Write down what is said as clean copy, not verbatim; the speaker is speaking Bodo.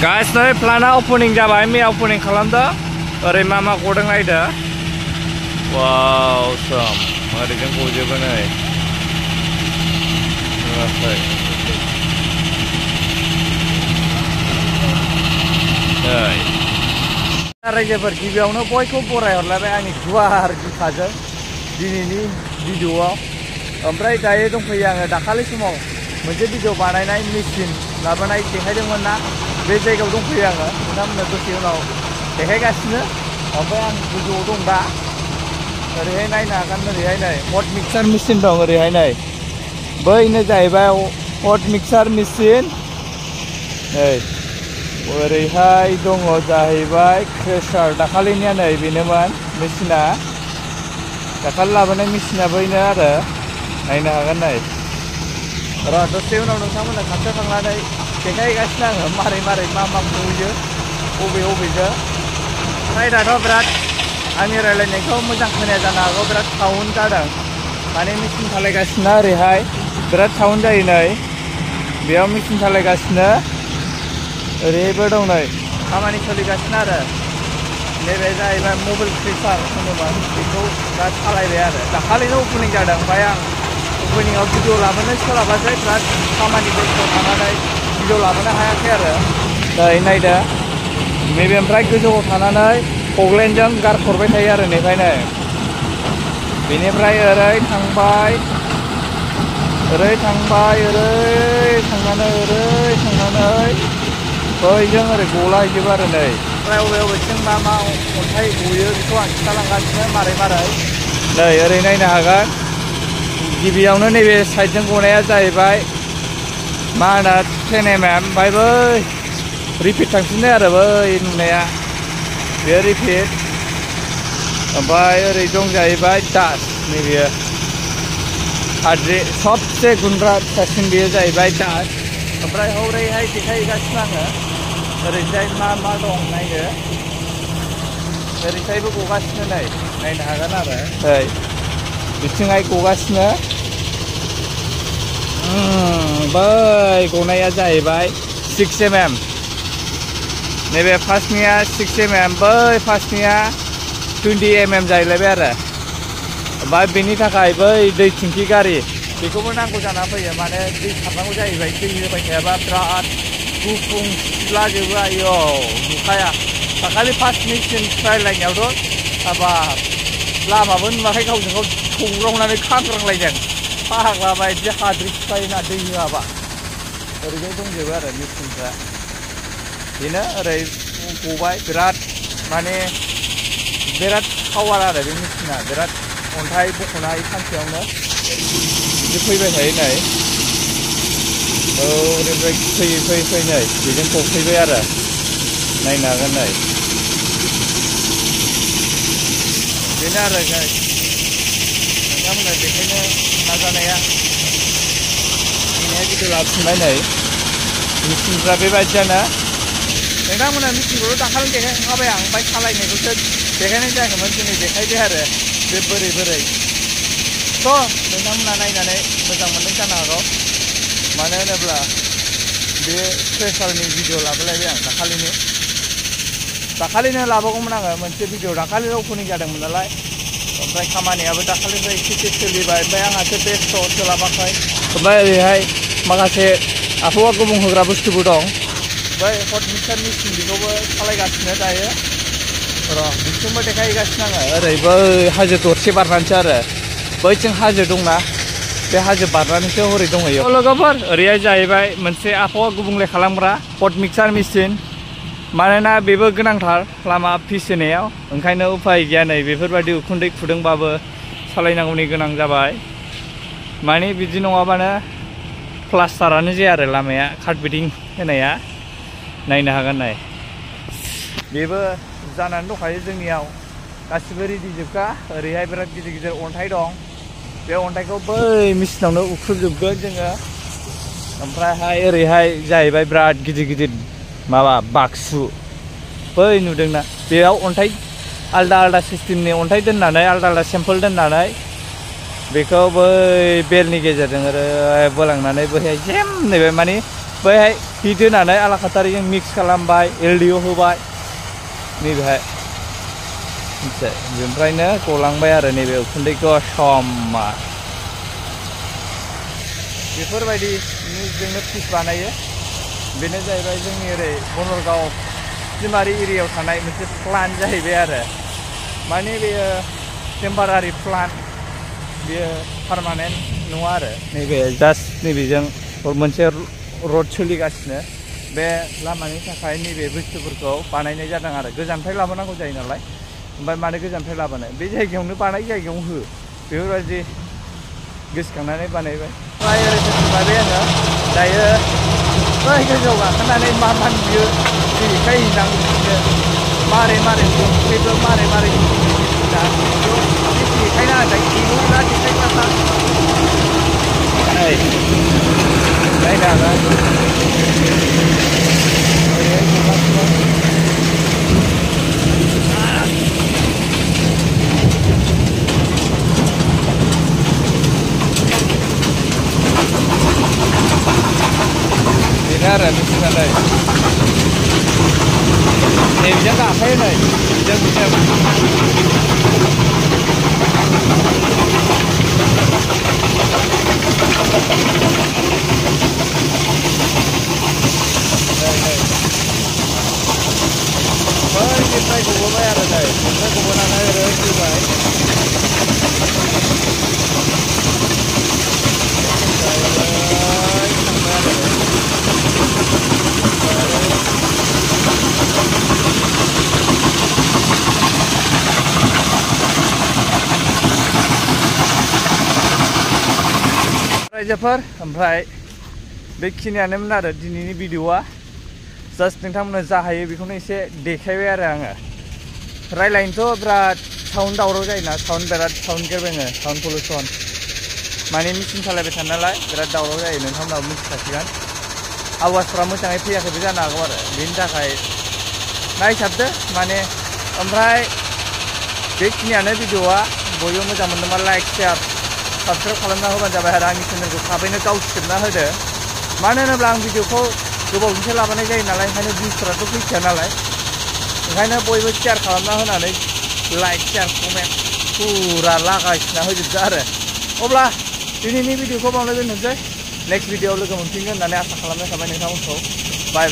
Guys, नै प्लाना ओपनिं जाबाय मैया ओपनिं खालामदों ओरै मा गदों नायदो वाव सम ओरैजों गजोबो नै नुवाखै रायजोफोर गिबियावनो बयखौ बरायहरलायबाय आंनि गुवार बिखाजों दिनैनि भिडिअआव ओमफ्राय दायो दंफैयो आङो दाखालि समाव मोनसे भिडिअ बानायनाय मेसिन लाबोनाय देखायदोंमोन ना बे जायगायाव दंफैयो आङो नोंथांमोननो दसे उनाव देखायगासिनो ओमफ्राय आं गोजौआव दं दा ओरैहाय नायनो हागोन ओरैहाय नै हट मिक्सार मेसिन दं ओरैहाय नै बैनो जाहैबाय हट मिक्सार मेसिन नै ओरैहाय दङ जाहैबाय क्रेसार दाखालिनिया नै बेनोमोन मेसिना दाखालि लाबोनाय मेसिना बैनो आरो नायनो हागोन नै र' दसे उनाव नोंथांमोननो खाथियाव थांनानै देखायगासिनो आङो मारै मारै मा नुयो बबेजों ओमफ्राय दाथ' बिराद आंनि रायलायनायखौ मोजां खोनाया जानो हागौ बिराद साउन्ड जादों माने मेसिन सालायगासिनो ओरैहाय बिराद साउन्ड जायो नै बेयाव मेसिन सालायगासिनो ओरैहायबो दं नै खामानि सोलिगासिनो आरो नैबे जाहैबाय मबाइल क्रेसार होनोमोन बेखौ दा सालायबाय आरो दाखालिनो अपेनिं जादों ओमफ्राय आं अपेनिंआव भिडिअ लाबोनो सोलाबासै बिराद खामानि बेस्थ थानानै भिडिअ लाबोनो हायाखै आरो दा नायदो नैबे ओमफ्राय गोजौआव थानानै पगलेनजों गारहरबाय थायो आरो नैफ्रायनो बेनिफ्राय ओरै थांबाय ओरै थांनानै बैजों ओरै गलायजोबो आरो नै ओमफ्राय बबेथिं मा अन्थाइ गयो बेखौ आं खिन्थालांगासिनो मारै नै ओरै नायनो हागोन गिबियावनो नैबे साइडजों गनाया जाहैबाय मा होनो 10 mm ओमफ्राय बै रिपिट थांफिननाय आरो बै नुनाया बे रिपिट ओमफ्राय ओरै दं जाहैबाय डास्ट नैबेयो हाद्रि सबसे गुन्द्रा फिसासिन बेयो जाहैबाय डास्ट ओमफ्राय हौरैहाय देखायगासिनो आङो ओरैजाय मा दं नायनो ओरैजायबो गगासिनो नायनो हागोन आरो नै बिथिंहाय गगासिनो बै गनाया जाहैबाय 6 mm नैबे फार्स्टनिया 6 mm बै फार्स्टनिया 20 mm जाहैलायबाय आरो ओमफ्राय बेनि थाखाय बै दै थिंखि गारि बेखौबो नांगौ जाना फैयो माने दै सारनांगौ जाहैबाय दै होबाय थायाबा बिराद गुफुं सिलाजोबो आयौ नुखाया दाखालि फार्स्ट मेसिन रायलायनायावथ' हाबाब लामाबो नुवाखै गावजों गाव सौग्रावनानै खांग्रांलायदों फाग्ला बायदि हाद्रि सिफायोना दै होआबा ओरैजाय दंजोबो आरो मेसिनफ्रा बेनो ओरै गबाय बिराद माने बिराद पावार आरो बे मेसिना बिराद अन्थाइ बख'नो हायो सानसेयावनो बिदि फैबाय थायो नै ओरैनिफ्राय फैयै नै बेजों गफैबाय आरो नायनो हागोन नै बेनो आरो नोंथांमोननो देखायनो नाजानाया दिनैहाय भिडिअ लाबोफिनबाय नै मेसिनफ्रा बेबायदियानो नोंथांमोनहा मेसिनखौथ' दाखालि देखायखांखाबाय आं ओमफ्राय सालायनायखौसो देखायनाय जायाखैमोन दिनै देखायबाय आरो बे बोरै थ' नोंथांमोनहा नायनानै मोजां मोनदों जानो हागौ मानो होनोब्ला बे क्रेसारनि भिडिअ लाबोलायबाय आं दाखालिनो लाबोगौमोन आङो मोनसे भिडिअ दाखालि अपेनिं जादोंमोन नालाय ओमफ्राय खामानियाबो दाखालिनिफ्राय एसे सोलिबाय ओमफ्राय आंहासो बेस्थ' सोलाबाखै ओमफ्राय ओरैहाय माखासे आबहावा गुबुंहोग्रा बुस्थुबो दं बै हट मिक्सार मेसिन बेखौबो सालायगासिनो दायो र' बिथिंबो देखायगासिनो आङो ओरै बै हाजो दरसे बारनानैसो आरो बैथिं हाजो दंना बे हाजो बारनानैसो हरै दंहैयो लोगोफोर ओरैहाय जाहैबाय मोनसे आबहावा गुबुंले खालामग्रा हट मिक्सार मेसिन मानोना बेबो गोनांथार लामा फिस होनायाव ओंखायनो उफाय गैया नै बेफोरबायदि उखुन्दै खुदोंबाबो सालायनांगौनि गोनां जाबाय माने बिदि नङाबानो प्लास्टारानो जाया आरो लामाया कार्पेटिं होनाया नायनो हागोन नै बेबो जानानै दंखायो जोंनियाव गासिबो रेडि जोबखा ओरैहाय बिराद गिदिर अन्थाइ दं बे अन्थाइखौ बै मेसिनावनो उख्रुबजोबगोन जोङो ओमफ्रायहाय ओरैहाय जाहैबाय बिराद गिदिर माबा बाक्सु बै नुदोंना बेयाव अन्थाइ आलदा सिस्टेमनि अन्थाइ दोननानै आलदा सेम्पोल दोननानै बेखौ बै बेलनि गेजेरजों ओरै बोलांनानै बैहाय जेम नैबे माने बैहाय हिट होनानै आलाकाटारिजों मिक्स खालामबाय एलडिअ होबाय नैबेहाय मिथिबाय बेनिफ्रायनो गलांबाय आरो नैबे उखुन्दै गोसोमा बेफोरबायदिजोंनो पिच बानायो बेनो जाहैबाय जोंनि ओरै बनरगाव सिमारि एरियायाव थानाय मोनसे प्लान्ट जाहैबाय आरो माने बेयो टेम्पारारि प्लान्ट बेयो पारमानेन्ट नङा आरो नैबे जास्ट नैबेजों मोनसे रड सोलिगासिनो बे लामानि थाखाय नैबे बुस्थुफोरखौ बानायनाय जादों आरो गोजाननिफ्राय लाबोनांगौ जायो नालाय ओमफ्राय मानो गोजाननिफ्राय लाबोनो बे जायगायावनो बानाय जायगायावनो हो बेफोरबायदि गोसोखांनानै बानायबाय ओमफ्राय ओरै फैबाय आङो दायो बै गोजौआव गाखोनानै मा नुयो दिनैखाय हैनांगौ मारै बेबो मारै देखायना होजाय इलुना देखायग्राफ्रा नायनो हागोन बेनो आरो मिथिनानै नैबेजों गाखोयो नै जों बैनिफ्राय गबोबाय आरो नै बेनिफ्राय गबोनानै ओरै फैबाय रायजोफोर ओमफ्राय बेखिनियानोमोन आरो दिनैनि भिडिअआ जास्ट नोंथांमोननो जा हायो बेखौनो एसे देखायबाय आरो आङो रायलायनोथ' बिराद साउन्ड दावराव जायोना बिराद साउन्ड गेरबाङो साउन्ड पलिउसन माने मेचिन सालायबाय थानो नालाय बिराद दावराव जायो नोंथांमोनाबो मिथिखासिगोन आवाजफ्रा मोजाङै फैयाखैबो जानो हागौ आरो बेनि थाखाय नायसाबदो माने ओमफ्राय बेखिनियानो भिडिअआ बयबो मोजां मोनदोंबा लाइक शेयार साबसक्राइब खालामना होबानो जाबाय आरो आंनि चेनेलखौ थाबैनो गावसिबना होदो मानो होनोब्ला आं भिडिअखौ गोबावजोंसो लाबोनाय जायो नालाय ओंखायनो भिउसफोराथ' फैखाया नालाय ओंखायनो बयबो शेयार खालामना होनानै लाइक शेयार कमेन्ट फुरा लागायसिना होजोबदो आरो अब्ला दिनैनि भिडिअखौ बावनो दोननोसै नेक्स्ट भिडिअआव लोगो मोनफिनगोन होननानै आसा खालामनाय थाबाय नोंथांमोनखौ बाय